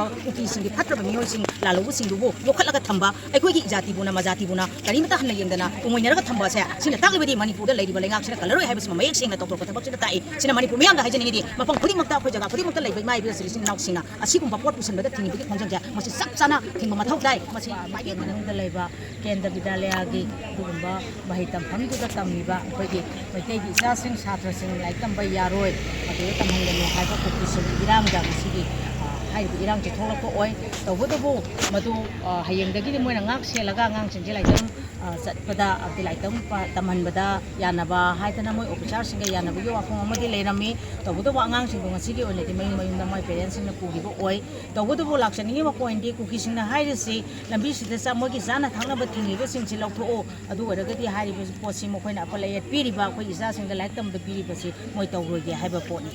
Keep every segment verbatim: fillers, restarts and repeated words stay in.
ꯀꯨꯀꯤꯁꯤꯡꯒꯤ ꯐꯠꯇ꯭ꯔꯕ ꯃꯤꯑꯣꯏꯁꯤꯡ ꯂꯥꯜꯍꯧꯕꯁꯤꯡꯗꯨꯕꯨ ꯌꯣꯛꯈꯠꯂꯒ ꯊꯝꯕ, ꯑꯩꯈꯣꯏꯒꯤ ꯏꯖꯥꯇꯤꯕꯨꯅ ꯃꯖꯥꯇꯤꯕꯨꯅ ꯀꯔꯤꯃꯇ ꯍꯟꯅ ꯌꯦꯡꯗꯅ ꯎꯃꯣꯏꯅꯔꯒ ꯊꯝꯕ ꯑꯁꯦ, ꯁꯤꯅ ꯇꯥꯛꯂꯤꯕꯗꯤ ꯃꯅꯤꯄꯨꯔꯗ ꯂꯩꯔꯤꯕ ꯂꯩꯉꯥꯛꯁꯤꯅ ꯀꯜꯂꯔꯣꯏ ꯍꯥꯏꯕꯁꯤꯃ ꯃꯌꯦꯛ ꯁꯦꯡꯅ ꯇꯧꯊꯣꯔꯛꯄ ꯊꯕꯛꯁꯤꯅ ꯇꯥꯛꯏ꯫ ꯁꯤꯅ ꯃꯅꯤꯄꯨꯔ ꯃꯤꯌꯥꯝꯗ ꯍꯥꯏꯖꯅꯤꯡꯉꯤꯗꯤ, ꯃꯐꯝ ꯈꯨꯗꯤꯡꯃꯛꯇ ꯑꯩꯈꯣꯏ ꯖꯒꯥ ꯈꯨꯗꯤꯡꯃꯛꯇ ꯂꯩꯕ ꯏꯃꯥ ꯏꯕꯦꯜ ꯏꯆꯤꯜ ꯏꯅꯥꯎꯁꯤꯡꯅ ꯑꯁꯤꯒꯨꯝꯕ ꯄꯣꯠ ꯄꯨꯁꯟꯕꯗ ꯊꯤꯡꯉꯤꯕꯒꯤ ꯈꯣꯡꯖꯪꯁꯦ ꯃꯁꯤ ꯆꯞ ꯆꯥꯅ ꯊꯤꯡꯕ ꯃꯊꯧ ꯇꯥꯏ꯫ ꯃꯁꯤ ꯃꯅꯨꯡꯗ ꯂꯩꯕ ꯀꯦꯟꯗ꯭ꯔ ꯕꯤꯗ꯭ꯌꯥꯂꯌꯥꯒꯤ ꯑꯗꯨꯒꯨꯝꯕ ꯃꯍꯩ ꯇꯝꯐꯝꯗꯨꯗ ꯇꯝꯃꯤꯕ ꯑꯩꯈꯣꯏꯒꯤ ꯃꯩꯇꯩꯒꯤ ꯏꯆꯥꯁꯤꯡ, ꯁꯥꯇ꯭ꯔꯁꯤꯡ ꯂꯥꯏꯔꯤꯛ ꯇꯝꯕ ꯌꯥꯔꯣꯏ, ꯑꯗꯨꯗ ꯇꯝꯍꯟꯒꯅꯨ ꯍꯥꯏꯕ ꯀꯨꯀꯤꯁꯤꯡꯒꯤ ꯏꯔꯥꯡꯗ ꯉꯁꯤꯒꯤ, ꯑ, ꯍꯥꯏꯔꯤꯕ ꯏꯔꯥꯡꯁꯦ ꯊꯣꯛꯂꯛꯄ ꯑꯣꯏ꯫ ꯇꯧꯕꯇꯕꯨ ꯃꯗꯨ, ꯑ, ꯍꯌꯦꯡꯗꯒꯤꯗꯤ ꯃꯣꯏꯅ ꯉꯥꯛ ꯁꯦꯜꯂꯒ ꯑꯉꯥꯡꯁꯤꯡꯁꯦ ꯂꯥꯏꯔꯤꯛ ꯇꯝ-, ꯑ, ꯆꯠꯄꯗ, ꯑ, ꯂꯥꯏꯔꯤꯛ ꯇꯝ-, ꯄ-, ꯇꯝꯍꯟꯕꯗ ꯌꯥꯅꯕ ꯍꯥꯏꯗꯅ ꯃꯣꯏ ꯑꯣꯐꯤꯁꯥꯔꯁꯤꯡꯒ ꯌꯥꯅꯕꯒꯤ ꯋꯥꯐꯝ ꯑꯃꯗꯤ ꯂꯩꯔꯝꯃꯤ꯫ ꯇꯧꯕꯇꯕꯨ ꯑꯉꯥꯡꯁꯤꯡꯗꯣ ꯉꯁꯤꯒꯤ ꯑꯣꯏꯅꯗꯤ ꯃꯌꯨꯝ ꯃꯌꯨꯝꯗ ꯃꯣꯏ ꯄꯦꯔꯦꯟꯁꯁꯤꯡꯅ ꯄꯨꯈꯤꯕ ꯑꯣꯏ꯫ ꯇꯧꯕꯇꯕꯨ ꯂꯥꯛꯆꯅꯤꯡꯉꯤꯕ ꯄꯣꯏꯟꯗꯤ ꯀꯨꯀꯤꯁꯤꯡꯅ ꯍꯥꯏꯔꯤꯁꯤ ꯂꯝꯕꯤꯁꯤꯗ ꯆ-, ꯃꯣꯏꯒꯤ ꯆꯥꯅ ꯊꯛꯅꯕ ꯊꯤꯡꯉꯤꯕꯁꯤꯡꯁꯤ ꯂꯧꯊꯣꯛꯎ, ꯑꯗꯨ ꯑꯣꯏꯔꯒꯗꯤ ꯍꯥꯏꯔꯤꯕ ꯄꯣꯠꯁꯤ ꯃꯈꯣꯏꯅ ꯑꯄꯜ ꯑꯌꯦꯠ ꯄꯤꯔꯤꯕ ꯑꯩꯈꯣꯏ ꯏꯆꯥꯁꯤꯡꯗ ꯂꯥꯏꯔꯤꯛ ꯇꯝꯕ ꯄꯤꯔꯤꯕꯁꯤ ꯃꯣꯏ ꯇꯧꯔꯣꯏꯒꯦ ꯍꯥꯏꯕ ꯄꯣꯠꯅꯤ꯫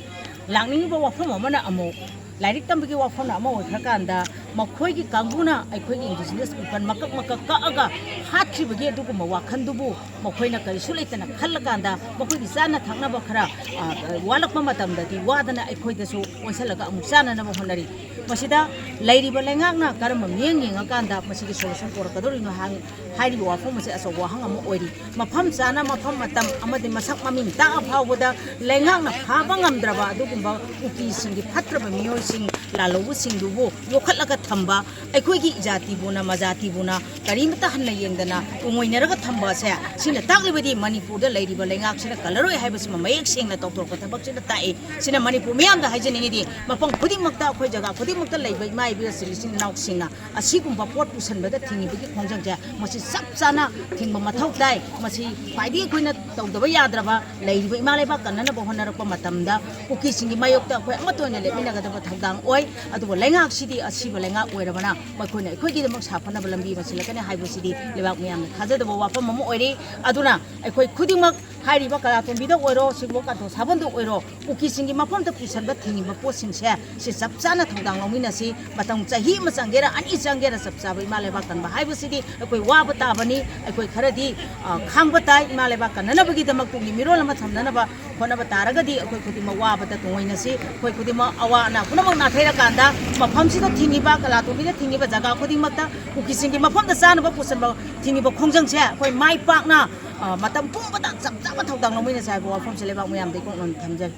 ꯂꯥꯛꯅꯤꯡꯉꯤꯕ ꯋꯥꯐꯝ ꯑꯃꯅ ꯑꯃꯨꯛ ꯂꯥꯏꯔꯤꯛ ꯇꯝꯕꯒꯤ ꯋꯥꯐꯝꯅ ꯑꯃ ꯑꯣꯏꯈ꯭ꯔꯀꯥꯟꯗ ꯃꯈꯣꯏꯒꯤ ꯀꯥꯡꯕꯨꯅ ꯑꯩꯈꯣꯏꯒꯤ indigenous people ꯃꯀꯛ ꯃꯀꯛ ꯀꯛꯑꯒ ꯍꯥꯠꯈ꯭ꯔꯤꯕꯒꯤ ꯑꯗꯨꯒꯨꯝꯕ ꯋꯥꯈꯜꯗꯨꯕꯨ ꯃꯈꯣꯏꯅ ꯀꯔꯤꯁꯨ ꯂꯩꯇꯅ ꯈꯜꯂꯀꯥꯟꯗ ꯃꯈꯣꯏꯒꯤ ꯆꯥꯅ ꯊꯛꯅꯕ ꯈꯔ, ꯑ, ꯋꯥꯠꯂꯛꯄ ꯃꯇꯝꯗꯗꯤ ꯋꯥꯗꯅ ꯑꯩꯈꯣꯏꯗꯁꯨ ꯑꯣꯟꯁꯤꯜꯂꯒ ꯑꯃꯨꯛ ꯆꯥꯅꯅꯕ ꯍꯣꯠꯅꯔꯤ꯫ ꯃꯁꯤꯗ ꯂꯩꯔꯤꯕ ꯂꯩꯉꯥꯛꯅ ꯀꯔꯝꯕ ꯃꯤꯠꯌꯦꯡ ꯌꯦꯡꯉꯀꯥꯟꯗ ꯃꯁꯤꯒꯤ solution ꯄꯨꯔꯛꯀꯗꯧꯔꯤꯅꯣ ꯍꯥꯏ-, ꯍꯥꯏꯔꯤꯕ ꯋꯥꯐꯝ ꯑꯁꯤ ꯑꯆꯧꯕ ꯋꯥꯍꯪ ꯑꯃ ꯑꯣꯏꯔꯤ꯫ ꯃꯐꯝ ꯆꯥꯅ, ꯃꯐꯝ ꯃꯇꯝ ꯑꯃꯗꯤ ꯃꯁꯛ ꯃꯃꯤꯡ ꯇꯥꯛꯑ ꯐꯥꯎꯕꯗ ꯂꯩꯉꯥꯛꯅ ꯐꯥꯕ ꯉꯝꯗ꯭ꯔꯕ ꯑꯗꯨꯒꯨꯝꯕ ꯀꯨꯀꯤꯁꯤꯡꯒꯤ ꯐꯠꯇ꯭ꯔꯕ ꯃꯤꯑꯣꯏꯁꯤꯡ ꯂꯥꯜꯍꯧꯕꯁꯤꯡꯗꯨꯕꯨ ꯌꯣꯛꯈꯠꯂꯒ ꯊꯝꯕ, ꯑꯩꯈꯣꯏꯒꯤ ꯏꯖꯥꯇꯤꯕꯨꯅ ꯃꯖꯥꯇꯤꯕꯨꯅ ꯀꯔꯤꯃꯇ ꯍꯟꯅ ꯌꯦꯡꯗꯅ ꯎꯃꯣꯏꯅꯔꯒ ꯊꯝꯕ ꯑꯁꯦ, ꯁꯤꯅ ꯇꯥꯛꯂꯤꯕꯗꯤ ꯃꯅꯤꯄꯨꯔꯗ ꯂꯩꯔꯤꯕ ꯂꯩꯉꯥꯛꯁꯤꯅ ꯀꯜꯂꯔꯣꯏ ꯍꯥꯏꯕꯁꯤꯃ ꯃꯌꯦꯛ ꯁꯦꯡꯅ ꯇꯧꯊꯣꯔꯛꯄ ꯊꯕꯛꯁꯤꯅ ꯇꯥꯛꯏ꯫ ꯁꯤꯅ ꯃꯅꯤꯄꯨꯔ ꯃꯤꯌꯥꯝꯗ ꯍꯥꯏꯖꯅꯤꯡꯉꯤꯗꯤ, ꯃꯐꯝ ꯈꯨꯗꯤꯡꯃꯛꯇ, ꯑꯩꯈꯣꯏ ꯖꯒꯥ ꯈꯨꯗꯤꯡꯃꯛꯇ ꯂꯩꯕ ꯏꯃꯥ ꯏꯕꯦꯜꯁꯤꯡ, ꯏꯆꯤꯟ ꯏꯅꯥꯎꯁꯤꯡꯅ ꯑꯁꯤꯒꯨꯝꯕ ꯄꯣꯠ ꯄꯨꯁꯟꯕꯗ ꯊꯤꯡꯉꯤꯕꯒꯤ ꯈꯣꯡꯖꯪꯁꯦ ꯃꯁꯤ ꯆꯞ ꯆꯥꯅ ꯊꯤꯡꯕ ꯃꯊꯧ ꯇꯥꯏ꯫ ꯃꯁꯤ ꯈ꯭ꯋꯥꯏꯗꯒꯤ ꯑꯩꯈꯣꯏꯅ ꯇꯧꯗꯕ ꯌꯥꯗ꯭ꯔꯕ, ꯂꯩꯔꯤꯕ ꯏꯃꯥ ꯂꯩꯕꯥꯛ ꯀꯟꯅꯅꯕ ꯍꯣꯠꯅꯔꯛꯄ ꯃꯇꯝꯗ ꯀꯨꯀꯤꯁꯤꯡꯒꯤ ꯃꯥꯌꯣꯛꯇ ꯑꯩꯈꯣꯏ ꯑꯃꯠꯇ ꯑꯣꯏꯅ ꯂꯦꯞꯃꯤꯟꯅꯒꯗꯕ ꯊꯧꯗꯥꯡ ꯑꯣꯏ꯫ ꯑꯗꯨꯕꯨ ꯂꯩꯉꯥꯛꯁꯤꯗꯤ ꯑꯁꯤꯕ ꯂꯩꯉꯥꯛ ꯑꯣꯏꯔꯕꯅ ꯃꯈꯣꯏꯅ ꯑꯩꯈꯣꯏꯒꯤꯗꯃꯛ ꯁꯥꯐꯅꯕ ꯂꯝꯕꯤ ꯑꯃ ꯁꯤꯜꯂꯛꯀꯅꯤ ꯍꯥꯏꯕꯁꯤꯗꯤ ꯂꯩꯕꯥꯛ ꯃꯤꯌꯥꯝꯅ ꯊꯥꯖꯗꯕ ꯋꯥꯐꯝ ꯑꯃ ꯑꯣꯏꯔꯦ꯫ ꯑꯗꯨꯅ ꯑꯩꯈꯣꯏ ꯈꯨꯗꯤꯡꯃꯛ ꯍꯥꯏꯔꯤꯕ ꯀꯂꯥꯇꯣꯝꯕꯤꯗ ꯑꯣꯏꯔꯣ, ꯁꯤꯒꯨꯝꯕ ꯀꯟꯊꯣ ꯁꯥꯕꯟꯗ ꯑꯣꯏꯔꯣ, ꯀꯨꯀꯤꯁꯤꯡꯒꯤ ꯃꯐꯝꯗ ꯄꯨꯁꯟꯕ ꯊꯤꯡꯉꯤꯕ ꯄꯣꯠꯁꯤꯡꯁꯦ ꯁꯤ ꯆꯞ ꯆꯥꯅ ꯊꯧꯗꯥꯡ ꯂꯧꯃꯤꯟꯅꯁꯤ꯫ ꯃꯇꯝ ꯆꯍꯤ ꯑꯃ ꯆꯪꯒꯦꯔꯥ, ꯑꯅꯤ ꯆꯪꯒꯦꯔꯥ, ꯆꯞ ꯆꯥꯕ ꯏꯃꯥ ꯂꯩꯕꯥꯛ ꯀꯟꯕ ꯍꯥꯏꯕꯁꯤꯗꯤ ꯑꯩꯈꯣꯏ ꯋꯥꯕ ꯇꯥꯕꯅꯤ꯫ ꯑꯩꯈꯣꯏ ꯈꯔꯗꯤ, ꯑ, ꯈꯥꯡꯕ ꯇꯥꯏ꯫ ꯏꯃꯥ ꯂꯩꯕꯥꯛ ꯀꯟꯅꯅꯕꯒꯤꯗꯃꯛ ꯇꯨꯡꯒꯤ ꯃꯤꯔꯣꯜ ꯑꯃ ꯊꯝꯅꯅꯕ ꯍꯣꯠꯅꯕ ꯇꯥꯔꯒꯗꯤ ꯑꯩꯈꯣꯏ ꯈꯨꯗꯤꯡꯃꯛ ꯋꯥꯕꯗ ꯇꯨꯡꯑꯣꯏꯅꯁꯤ꯫ ꯑꯩꯈꯣꯏ ꯈꯨꯗꯤꯡꯃꯛ ꯑꯋꯥ ꯑꯅꯥ ꯄꯨꯝꯅꯃꯛ ꯅꯥꯊꯩꯔꯀꯥꯟꯗ ꯃꯐꯝꯁꯤꯗ ꯊꯤꯡꯉꯤꯕ, ꯀꯂꯥꯇꯣꯝꯕꯤꯗ ꯊꯤꯡꯉꯤꯕ ꯖꯒꯥ ꯈꯨꯗꯤꯡꯃꯛꯇ ꯀꯨꯀꯤꯁꯤꯡꯒꯤ ꯃꯐꯝꯗ ꯆꯥꯅꯕ ꯄꯨꯁꯟꯕ ꯊꯤꯡꯉꯤꯕ ꯈꯣꯡꯖꯪꯁꯦ ꯑꯩꯈꯣꯏ ꯃꯥꯏ ꯄꯥꯛꯅ, ꯑ, ꯃꯇꯝ ꯄꯨꯝꯕꯗ ꯆꯞ ꯆꯥꯕ ꯊꯧꯗꯥꯡ ꯂꯧꯃꯤꯟꯅꯁꯦ ꯍꯥꯏꯕ ꯋꯥꯐꯝꯁꯦ ꯂꯩꯕꯥꯛ ꯃꯌꯥꯝꯗ ꯏꯀꯣꯛꯅꯅ ꯊꯝꯖꯔꯤ꯫